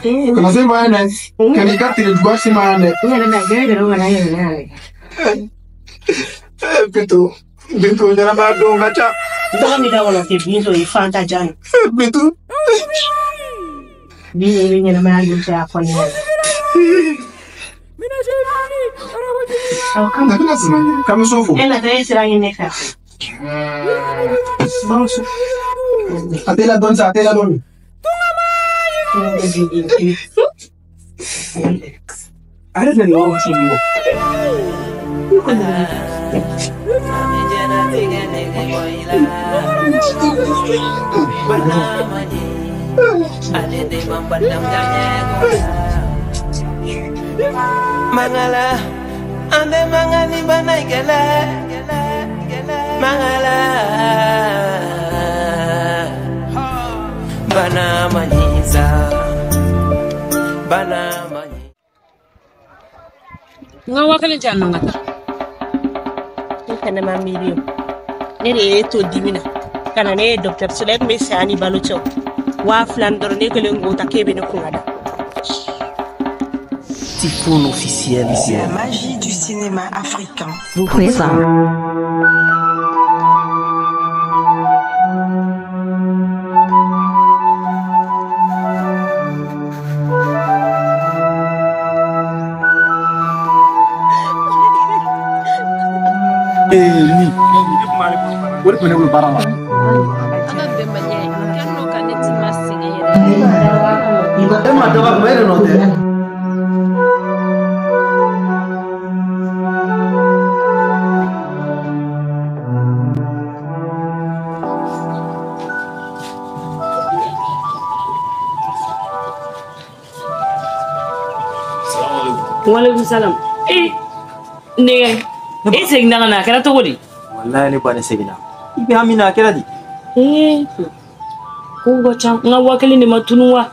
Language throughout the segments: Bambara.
Kana se ma yan dɛ. Kan'i ka tile juguya se ma yan dɛ. N yɛrɛ la gɛrɛ gɛrɛ kana yɛlɛ ne yɛrɛ. Bintu, Bintu ɲɛnamaya don ka ca. Tɔgɔ min da kɔnɔ tɛ Bintu ye Fanta Jan ye. Bintu. Bi ye i bɛ ɲɛnamaya don cɛ a kɔnɔna na. Awɔ kan. A bɛna suma kamiso fo. E natɔ e sira ɲini ne fɛ. Bamuso. A tɛ ladɔn sa, a tɛ ladɔn. A yɛrɛ tɛ nin yɔrɔ ci bi o. Mangala, ande mangani banaigala, mangala, bana manyiza, bana manyi. Nga wakale jana ngata. Ne fana ma miiri o. Ne de ye to dimi na. Ka na ne ye dɔgɔtɔrɔso la e tun bɛ saya ni balo cɛ o. 2000 dɔrɔn ne kɛlen k'o ta k'e bɛ ne kun ka da. Typhoon officiel. La magie du cinéma africain. Vous présente. Ni o de tun bɛ ne bolo baara la. E ma dɔgɔ kuma e de nɔ tɛ. Walaikum salam. Eh, nege, e seginna ka na a kɛra cogo di? Wallahi ne ba ne seginna. I bɛ hami na a kɛra di? Eh, kow ka ca. N ka 5000 de ma tunu wa?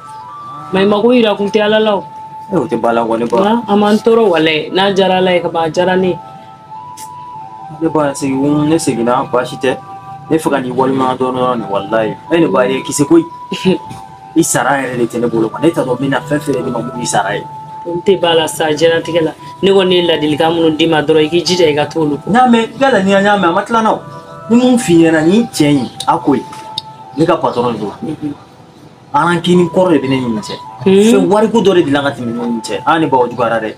Mais mako yira kun tɛ Ala la o. E o tɛ ba la kɔ ne ba. A man tɔɔrɔ walayi n'a diyara Ala ye ka ban a diyara ne ye. Ne ba segin ne seginna baasi tɛ. Ne fɛ ka n'i waleɲuman dɔn dɔrɔn de walayi. E ne ba ye kisi koyi. I sara yɛrɛ de tɛ ne bolo quoi. Ne t'a dɔn n bɛna fɛn fɛn de ma mun b'i sara ye. N tɛ ba la sa diɲɛlatigɛ la. Ne kɔni ye ladilikan minnu d'i ma dɔrɔn i k'i jija i ka t'olu kɔ. N y'a mɛn i ka ladilikan n y'a mɛn a ma tila n na o. Ni mun f'i ɲɛna nin cɛ in a ko ye ne ka patɔrɔn de don. Arankini kɔrɔ de bɛ ne ni nin cɛ. Fɛn wariko dɔ de dilan ka tɛmɛ ni cɛ. An ne ba o juguyara dɛ.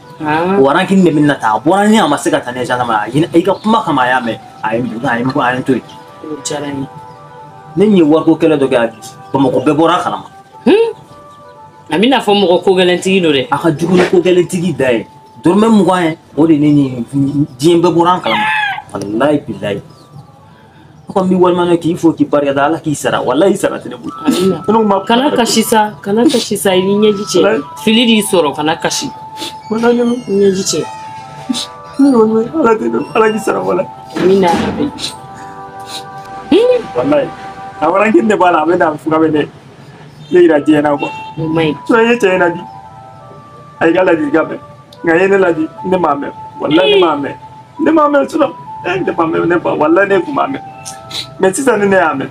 O arankini de bɛ na ta a bɔra ni a ma se ka taa ne gendarme a ɲinɛ i ka kuma kama a y'a mɛn a ye n a ye n a ye n to yen. O diyara n ye. Ne ye wariko kɛlɛ dɔ kɛ a Bamakɔ bɛɛ bɔra a kalama. A bɛna fɔ mɔgɔ ko gɛlɛntigi don dɛ. A ka jugu ni ko gɛlɛntigi da ye. Dɔrɔmɛ 20 ye o de ne ni diɲɛ bɛɛ bɔra an kalama. Walayi bilayi. Ko n b'i waleɲuman k'i fo k'i barika da Ala k'i sara walayi i sara tɛ ne bolo. Kana kasi sa, kana kasi sa i ni ɲɛji cɛ. Fili de y'i sɔrɔ kana kasi. I ɲɛji cɛ. Ala tɛ Ala k'i sara walayi. Amina yarabi. Walayi a warankini de b'a la a bɛ na fuga bɛ ne yira diɲɛ na quoi. O ma ɲi. Sinon i ye cɛ in ladi a y'i ka ladilikan mɛn nka i ye ne ladi ne m'a mɛn walayi ne m'a mɛn ne m'a mɛn sinon ne m'a mɛn ne ba walayi ne kun m'a mɛn. Mais sisan ni ne y'a mɛn.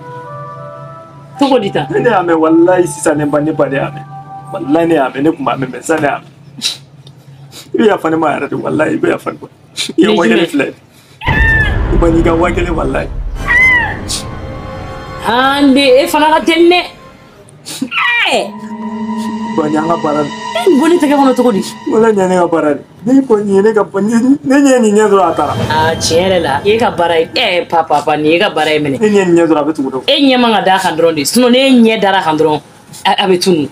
Cogo di tan? Ne y'a mɛn walayi sisan ne ba ne ba ne y'a mɛn. Walayi ne y'a mɛn ne kun m'a mɛn mais sisan ne y'a mɛn. I bɛ yafa ne ma yɛrɛ de walayi i bɛ yafa ne ma. I ye 5000 filɛ. I ba n'i ka 5000 walayi. An de e fana ka teli dɛ. Ba nin y'an ka baara de. E nin bɔ ne tɛgɛ kɔnɔ cogo di? Walayi nin ye ne ka baara de. Ne ko nin ye ne ka ne ɲɛ nin ɲɛ dɔrɔn a taara. Aa tiɲɛ yɛrɛ la e ka baara ye ɛ pa pa pa nin ye ka baara ye minɛ. Ne ɲɛ nin ɲɛ dɔrɔn a bɛ tugu dɛ. E ɲɛ man ka d'a kan dɔrɔn de sinon ne ɲɛ dara kan dɔrɔn a bɛ tunu.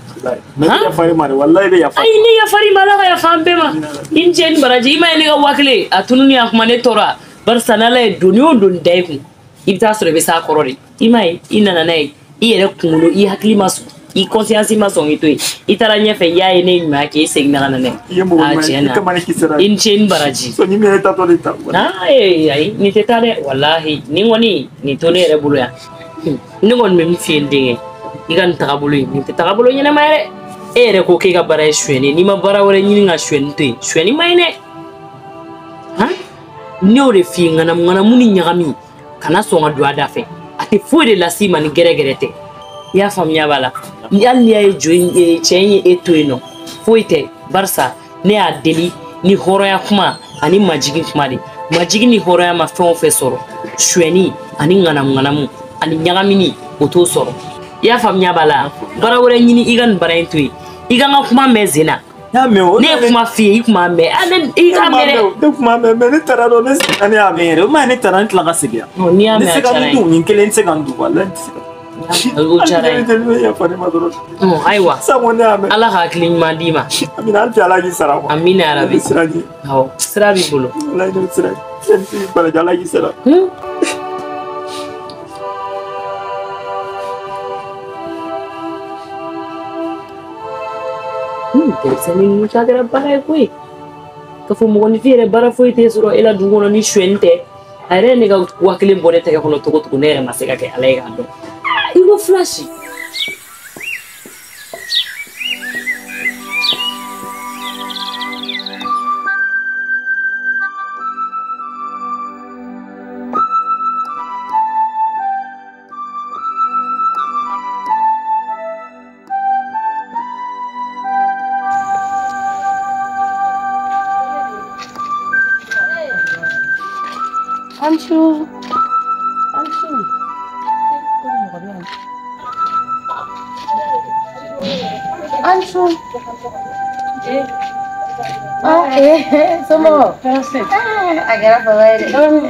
Mais ne yafa i ma dɛ walayi bɛ yafa. Ayi ne yafa i ma Ala ka yafa an bɛɛ ma. I ni ce ni baraji i ma ye ne ka 5000 a tununi a kuma ne tɔɔrɔ barisa n'Ala ye doni o doni da i kun i bɛ taa sɔrɔ i bɛ s'a kɔrɔ de. I ma ye i nana n'a ye i yɛrɛ kunkolo i hakili ma sɔn. I conscience ma sɔn k'i to yen i taara ɲɛfɛ i y'a ye ne ye ɲuman kɛ i seginna ka na n'a ye. I ye mɔgɔ ɲuman ye i kama ne kisira. I ni ce ni baraji. Sɔn ni min ye tatɔ de ta. Aa ee ayi nin tɛ taa dɛ walahi nin kɔni nin to ne yɛrɛ bolo yan. Ne kɔni bɛ min f'i ye n denkɛ i ka nin tagabolo in nin tɛ tagabolo ɲɛnama ye dɛ. E yɛrɛ ko k'e ka baara ye sonyɛni ye n'i ma baara wɛrɛ ɲini ka sonyɛni to yen sonyɛni ma ɲi dɛ. Han ne y'o de f'i ye ŋanamu ŋanamu ni ɲagami kana sɔn ka don a da fɛ a tɛ foyi de las'i ma ni gɛrɛgɛrɛ tɛ. I y'a faamuya b'a la. Ni hali n'i y'a ye jo in cɛ in ye e to yen nɔ foyi tɛ barisa ne y'a deli ni hɔrɔnya kuma ani majigin kuma de majigin ni hɔrɔnya ma fɛn o fɛn sɔrɔ suyɛni ani ŋanamu ani ɲagamini o t'o sɔrɔ i y'a faamuya b'a la baara wɛrɛ ɲini i ka nin baara in to yen i ka n ka kuma mɛn sen na ne ye kuma f'i ye i kun b'a mɛn i k'a mɛn dɛ ne kun b'a mɛn mais ne taara dɔrɔn ne seginna ne y'a mɛn yɛrɛ o ma ye ne taara ne tila ka segin yan n'i y'a mɛn a diyara n ye nin kelen tɛ se ka n dun walahi n tɛ se ka o diyara n ye yafa ne ma dɔrɔn ayiwa sanko ne y'a mɛn ala ka hakili ɲuman d'i ma amina hali bi ala k'i sara quoi amina yarabi ne bɛ sira di awɔ sira b'i bolo walahi ne bɛ sira di baraji ala k'i sara. Denmisɛnnin ninnu ta kɛra baara ye koyi k'a fɔ mɔgɔninfin yɛrɛ baara foyi tɛ sɔrɔ e la dugu kɔnɔ ni suyɛni tɛ a yɛrɛ ye ne ka 1000 bɔ ne tɛgɛ kɔnɔ cogo cogo ne yɛrɛ ma se ka kɛ ala ye k'a dɔn i ko filasi. Ansu, Ansu, Ansu. Ah, somos. A kɛra fama ye dɛ.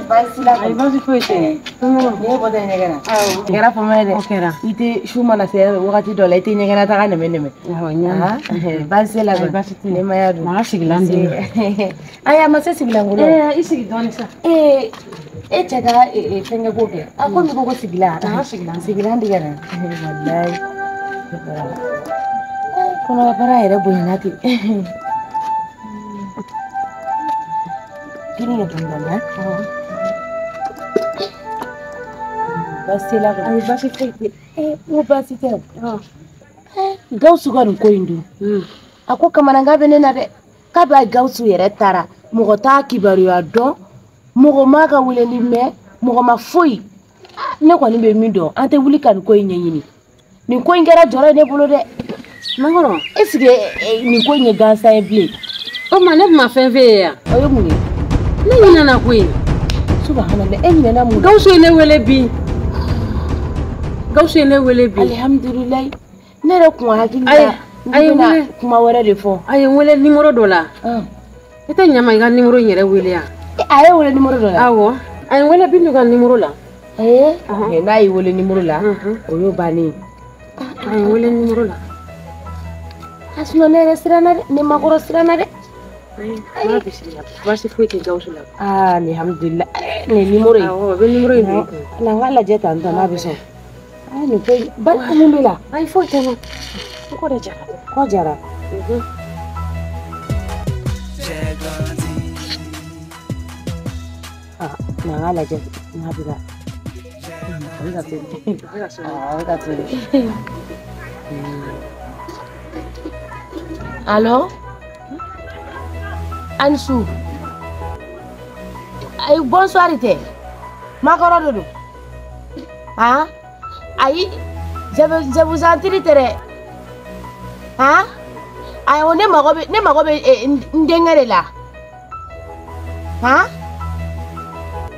Baasi la kɔni. Baasi foyi tɛ yen. N'i ye bɔtɔ ɲɛgɛn na. A kɛra fama ye dɛ. O kɛra. I tɛ su mana se wagati dɔ la i tɛ ɲɛgɛn na taga nɛmɛ nɛmɛ. Awɔ n y'a mɛn. Baasi la kɔni. Baasi tɛ yen. Nɛmaya dun. Maa sigilan d'i ma. Ayi a ma se sigilan I sigi dɔɔni sa. E cɛ ka fɛnkɛ ko kɛ a ko ko sigilan sigilan sigilan di ka na walayi kɔnɔbara yɛrɛ bonyana ten kini kɛ dɔɔni dɔɔni baasi t'i la kɔni ayi baasi foyi tɛ n ko baasi tɛ Gawusu ka nin ko in dun a ko kamanagan bɛ ne na dɛ k'a bɛ Gawusu yɛrɛ taara mɔgɔ t'a kibaruya dɔn mɔgɔ ma ka weleli mɛn mɔgɔ ma foyi ne kɔni bɛ min dɔn an tɛ wuli ka nin ko in ɲɛɲini nin ko in kɛra jɔrɔ ye ne bolo dɛ Makɔrɔ est ce que nin ko in ye gansan ye bilen o ma ne tun ma fɛn f'e ye yan o ye mun ye ne ɲinɛna koyi subahanala e ɲinɛna mun Gawusu ye ne wele bi Gawusu ye ne wele bi alihamudulilayi ne yɛrɛ kun hakili la a ye wele kuma wɛrɛ de fɔ a ye n wele nimoro dɔ la i tɛ ɲa ma i ka nimoro in yɛrɛ wele yan a ye wele nimoro dɔ la awɔ a ye n wele Bintu ka nimoro la n'a y'i wele nimoro la o y'o bannen ye a ye n wele nimoro la a sinɔn ne yɛrɛ siranna dɛ ne makɔrɔ siranna dɛ baasi foyi tɛ Gawusu la aa alihamudulila nin nimoro in awɔ o bɛ nimoro in don i kun na n k'a lajɛ tan tɔ n'a bɛ sɔn aa nin ko in basi mun b'i la ayi foyi tɛ n na n kɔ de jara kɔ jara na n k'a lajɛ n'a bɛ ka a bɛ ka tobi a bɛ ka tobi allo Ansu ayi bonsoir tɛ makɔrɔ de don han ayi je vous en prie tɛ dɛ han ayi ne mago bɛ n denkɛ de la han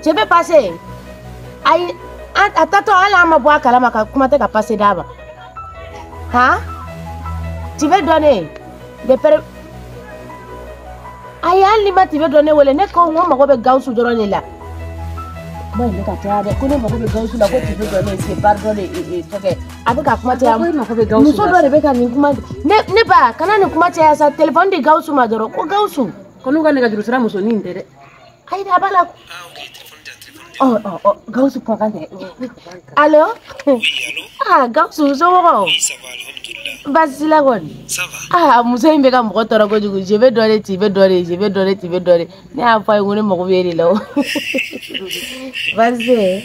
je vais passer ayi a tatɔ hali an ma bɔ a kalama ka kuma tɛ ka passer d'a ma han tu veux donner des per ayi hali ni ma tu veux donner wele ne ko n ko mago bɛ Gawusu dɔrɔn de la kuma in bɛ ka caya dɛ ko ne mago bɛ Gawusu la ko tu veux donner c'est pardonner fɛnkɛ a bɛ ka kuma caya muso dɔ de bɛ ka nin kuma ne ba kana nin kuma caya sa téléphone di Gawusu ma dɔrɔn ko Gawusu ko n'u ka nɛgɛjuru sira musonin in tɛ dɛ ayi a b'a la Oh, Gawusu kumakan tɛ. Allo? Oui, allo? Ah, Gawusu, somɔgɔw? Oui, ça va, alhamdulillah. Baasi la kɔni? Ça va. Ah, muso in bɛ ka mɔgɔ tɔɔrɔ kojugu. Je vais donner, tu vais donner, je vais donner, tu vais donner. Ne y'a fɔ a ye ko ne mago bɛ e de la o. Baasi tɛ yen?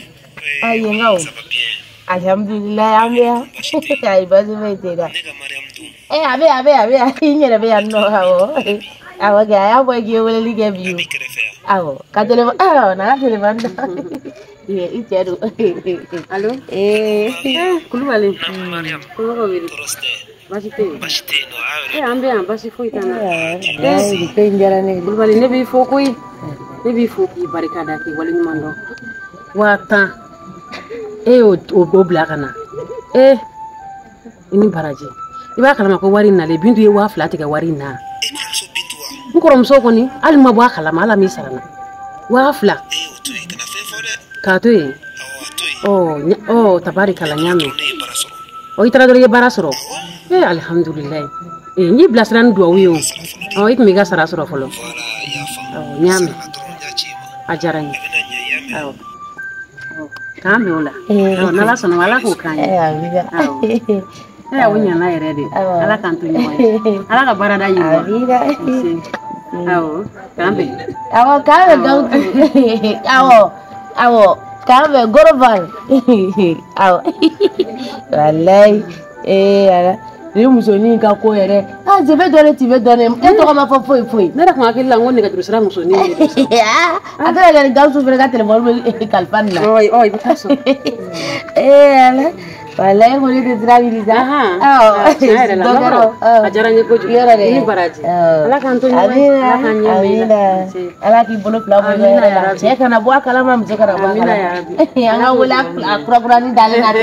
Ah, yen ka o? Ça va bien. Alhamdulillah, an bɛ yan. Ayi, baasi foyi tɛ n na. Ne ka Mariam dun? A bɛ yan, a bɛ yan, a bɛ yan. N yɛrɛ bɛ yan nɔ, awɔ. Awɔ kɛ, a y'a fɔ k'i ye weleli kɛ bi o. A b'i kɛrɛfɛ yan? Awɔ, ka téléphone, awɔ, na ka téléphone ta. I cɛ don. Allo. Kulubali. Somɔgɔw bɛ di? Baasi tɛ yen. Baasi tɛ yen nɔ, aw yɛrɛ? An bɛ yan, baasi foyi t'an na. Nin ko in diyara ne ye. Kulubali, ne b'i fo koyi. Ne b'i fo k'i barika da k'i waleɲuman dɔn. 10,000. E y'o o bila ka na. I ni baraji. I b'a kalama ko wari nalen Bintu ye 2,000 tigɛ wari in na. E kɔrɔmuso Bintu wa? N kɔrɔmuso kɔni hali ma bɔ a kalama, Ala m'i sara n na. 2,000. O to yen, kana fɛn fɔ dɛ. K'a to yen. Awɔ, a to yen. Ɔ tabarikala, n y'a mɛn. Ne ye baara sɔrɔ. Ɔ, i taara dɔrɔn i ye baara sɔrɔ. Alihamudulilayi. N y'i bilasira ni duwawu ye o. Ɔ, i tun b'i ka sara sɔrɔ fɔlɔ. Voilà, i y'a faamu. Awɔ, n y'a mɛn. Sara dɔrɔn n y'a ci i ma. A diyara n ye. A bɛna ɲɛ, i y'a mɛn. Awɔ. K'an bɛn o la. Awɔ, n'Ala sɔnna ma, Ala k'o k'an ye. Amina. Awɔ. O ɲana yɛrɛ de. Ala k'an to ɲɔgɔn ye. Ala ka baarada yiriwa. Amina. Awɔ, k'an bɛn. Awɔ, k'an bɛn Gawusu. Awɔ, awɔ, k'an bɛn Goroval. Awɔ. Walayi. Ala. Ni musonin ka ko yɛrɛ. Ah, je vais donner, tu veux donner. E tɔgɔ ma fɔ foyi foyi. Ne yɛrɛ kun hakili la n ko nɛgɛjuru sira musonin de don sa. A tɛ ka kɛ Gawusu fana ka telefɔni bɛ kalifa nin na. Ɔ, i bɛ taa sɔrɔ. Ala. Walayi, kɔni tɛ sira wuli sa. Ahan. Tiɲɛ yɛrɛ la, a diyara n ye kojugu. Yɔrɔ dɛ. I ni baraji. Ala k'an to ɲɔgɔn ye. Ala k'an ɲɛ mɛn i la. Ala k'i bolo fila bɔ i ka yɔrɔ la. Cɛ kana bɔ a kalama, muso kana bɔ a kalama. An ka wele a kurakurani dalen na de.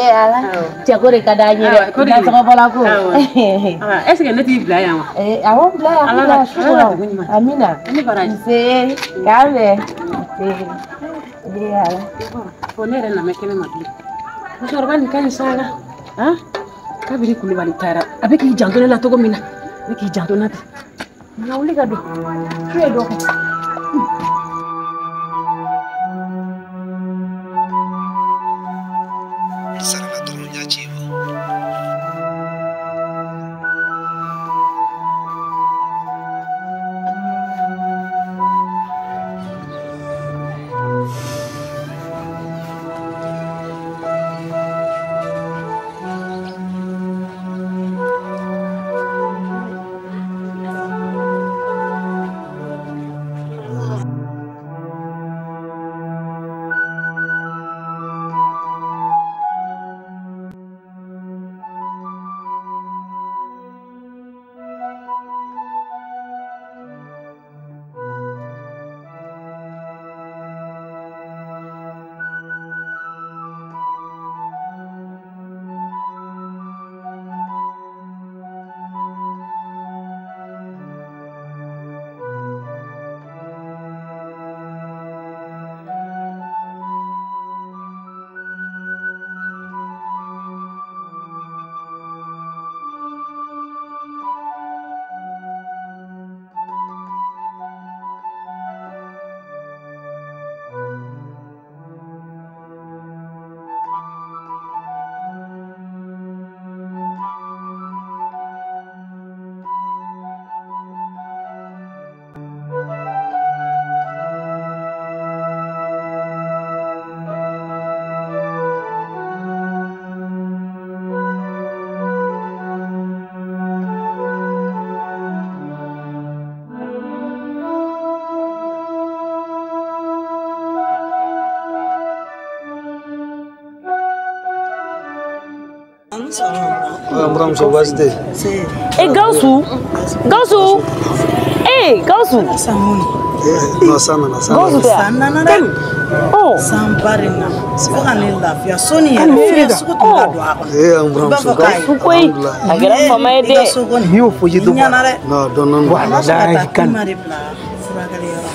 Ala. Cɛ ko de ka d'an ye dɛ. Nasɔngɔbɔla ko. Est ce que ne t'i bila yan wa? Awɔ, n bila yan. Ala ka dugu ɲuman. Amina. I ni baraji. Nse, k'an bɛn. Ala. Fo ne yɛrɛ nana kɛnɛ ma bilen. Musokɔrɔba nin ka ɲi sa la. Han? Kabini Kulubali taara, a bɛ k'i janto ne la cogo min na, a bɛ k'i janto n na ten. Nka wuli ka don. Su ye dɔ kɛ. N sarala dɔrɔn n y'a ci i ma. Buramuso baasi tɛ yen. Gawusu. Gawusu. Gawusu. Non, san nana, san nana. Gawusu tɛ yan? San nana dɛ. San ba de nana. Fo ka ne lafiya. Sɔnni yɛrɛ fiɲɛ sugu tun ka don a kɔnɔ. An buramuso. I b'a fɔ k'a ye. Gawusu koyi. A kɛra fama ye dɛ. I ka so kɔni. N'i y'o fɔ i ye dɔ bɔ. Ɲana dɛ. Non, dɔɔni dɔɔni. Ala sɔrɔ ka taa kuma de bila furakɛli yɔrɔ.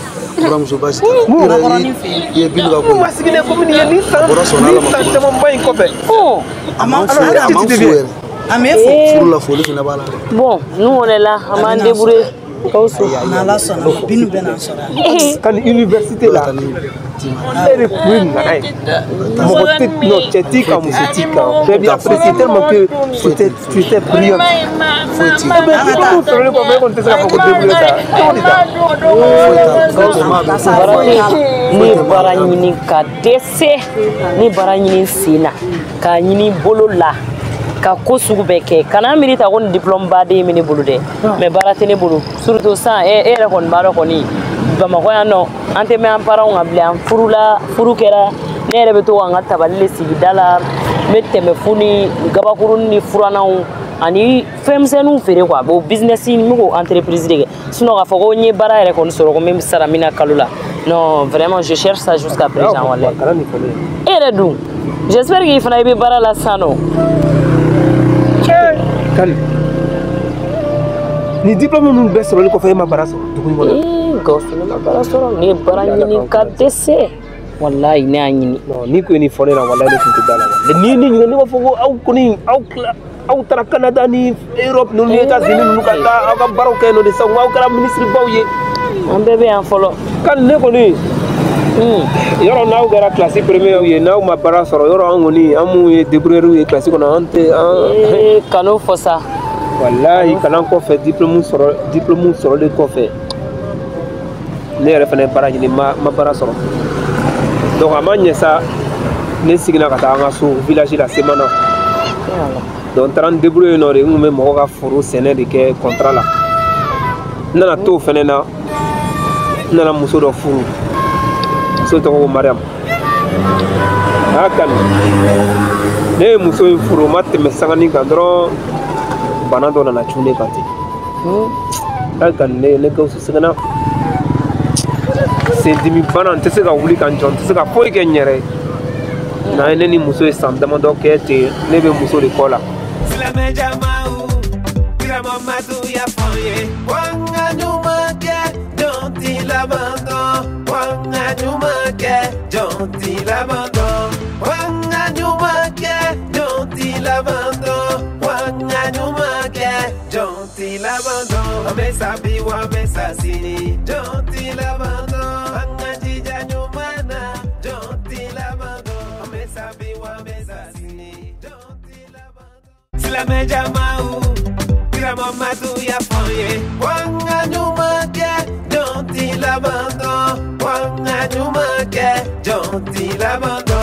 Buramuso baasi tɛ. I ye Bintu ka ko ye. Ma sigilen komi nin ye nin san A bɔra sɔnna Ala ma. nin san camanba in kɔfɛ. A m'an fo yɛrɛ, a m'an fo yɛrɛ. A m'e fo. Furu la foli fana b'a la dɛ. Bon, nous on est là, an b'an débrouiller. Gawusu. N'Ala sɔnna ma, Bintu bɛ n'an sɔrɔ yan. Ka nin université la, e de kun ye nana ye. Mɔgɔ tɛ non cɛ t'i kan muso t'i kan. Bɛɛ b'i apprécier tellement que tu étais brillante. Foyi t'i Mais diplôme sɔrɔlen kɔfɛ e kɔni tɛ se k'a fɔ ko débrouiller sa. Cogo di tan? Foyi t'a la. Gawusu ma bɛ foyi. Ne ye baara ɲini ka dɛsɛ. Ne ye baara ɲini n sen na, k'a ɲini bolo la, ka ko sugu bɛɛ kɛ. Kana miiri ta ko nin diplôme baden bɛ ne bolo dɛ. Mais baara tɛ ne bolo. Surtout sisan, e yɛrɛ kɔni b'a dɔn kɔni. Bamakɔ yan nɔ, an tɛ mɛn an parents kan bilen, an furula, furu kɛra. Ne yɛrɛ bɛ to k'an ka tabali de sigi da la, n bɛ tɛmɛfu ni gabakurunin ni furananw ani fɛnmisɛnninw feere quoi. Bon, business n bɛ k'o entreprise de kɛ. Sinon k'a fɔ ko n ye baara yɛrɛ kɔni sɔrɔ ko n bɛ sara min na kalo la, non, vraiment, je cherche ça jusqu'à présent, walayi. Kana nin fɔ ne ye. E yɛrɛ dun, j'espère que i fana i bɛ baara la sisan nɔ. Kani, ni diplôme ninnu bɛɛ sɔrɔli kɔfɛ, e ma baara sɔrɔ dugu in kɔnɔ? Ee Gawusu, ne ma baara sɔrɔ, ne ye baara ɲini ka dɛsɛ, walayi, ne y'a ɲini. Non, n'i ko ye nin fɔ ne ɲɛna, walayi ne tun tɛ da la. Ni ɲininka, ne b'a fɔ ko aw kɔni aw tila aw taara Canada ni Europe ninnu ni États-Unis ninnu ka taa aw ka baaraw kɛ yen nɔ de sisan, aw kɛra ministre baw ye. An bɛɛ bɛ yan fɔlɔ. Kani, ne kɔni yɔrɔ n'aw kɛra classe première ye, n'aw ma baara sɔrɔ yɔrɔ, an kɔni an mun ye débrouillard ye classe kɔnɔ, an tɛ an. Ee, kan'o fɔ sa. Walayi, kalan kɔfɛ, diplôme sɔrɔ, diplôme sɔrɔlen kɔfɛ, ne yɛrɛ fana ye baara ɲini, ma baara sɔrɔ. Donc a ma ɲɛ sa, ne seginna ka taa an ka so village la, Semana. Donc n taara n débrouiller yen nɔ de, n kun bɛ mɔgɔ ka foro sɛnɛ de kɛ contrat la. N nana t'o fɛnɛ na, n nana muso dɔ furu, muso tɔgɔ ko Mariam. A y'a kanu, ne ye muso in furu, o ma tɛmɛ sanganin kan dɔrɔn, bana dɔ nana cun ne kan ten. A kanu, ne Gawusu sɛgɛnna sendimi bana, n tɛ se ka wuli ka n jɔ, n tɛ se ka foyi kɛ n yɛrɛ ye. N'a ye ne ni muso ye san damadɔ kɛ ten, ne bɛ muso de kɔ la. Silamɛ jamaw, kira Mamadu y'a fɔ an ye ko an ka ɲuman kɛ, jɔn t'i laban dɔn. Ko an ka ɲuman kɛ, jɔn t'i laban dɔn. Ko an ka ɲuman kɛ, jɔn t'i laban dɔn. Ko an ka ɲuman kɛ, jɔn t'i laban dɔn. An bɛ sa bi wa an bɛ sa sini, jɔn t'i laban dɔn. An ka jija ɲuman na, jɔn t'i laban dɔn. An bɛ sa bi wa an bɛ sa sini, jɔn t'i laban dɔn. Silamɛ jamaw, kira Mamadu y'a fɔ an ye ko an ka ɲuman kɛ, jɔn t'i laban dɔn. Ko an ka ɲuman kɛ, jɔn t'i laban dɔn.